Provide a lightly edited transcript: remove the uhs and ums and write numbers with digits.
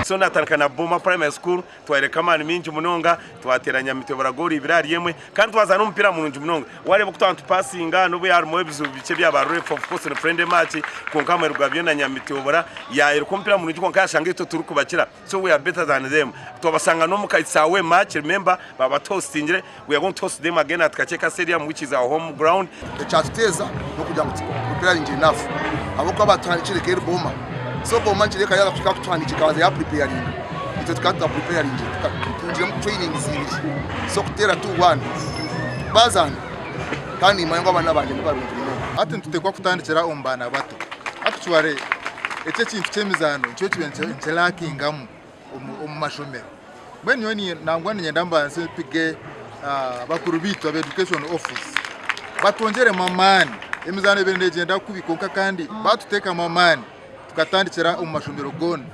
So natandika na Boma Primary School, twayoreka amaani maingi munonga, twateera Nyamitebura goolo ibiri ahari emwe kandi twazaana omupiira murungi munonga. Wareeba oku twaba nitupasinga n'obu harimu ebizibu bikye bya ba ref of course ni friendly match kwonka aha muheru gwa byona Nyamitebura yayoreka omupiira murungi kwonka yashanga itwe turikubakira so we are better than them. Twabashanga n'omuka it's away match remember baba batuhostingire we are going to host them again at Kakyeka Stadium which is our home ground. Ekyatuteeza n'okugira ngu tupreparinge enough ahabw'okuba batuhandiikire eka eri Boma so Boma nikireebeka yaaba kuhika kutuhandiikira ekabanza yapreparinga itwe tukaba tutapreparingire tutungiremu trainings ibiri so kuteera 2-1 bazaana kandi nimanya ngu abaana bangye nibarungi munonga. Hati nituteekwa kutandikira omu baana bato. Actually eki ekintu ky'emizaano nikyo kibaire nikilakingamu omu mashomero. Mbwenu nyowe nangwa niinyenda mbanze mpige bakuru baitu aba education office batwongyeremu amaani. Emizaano ebaire neegyenda kubi kwonka kandi baatuteekamu amaani tukatandikira omu mashomero goona.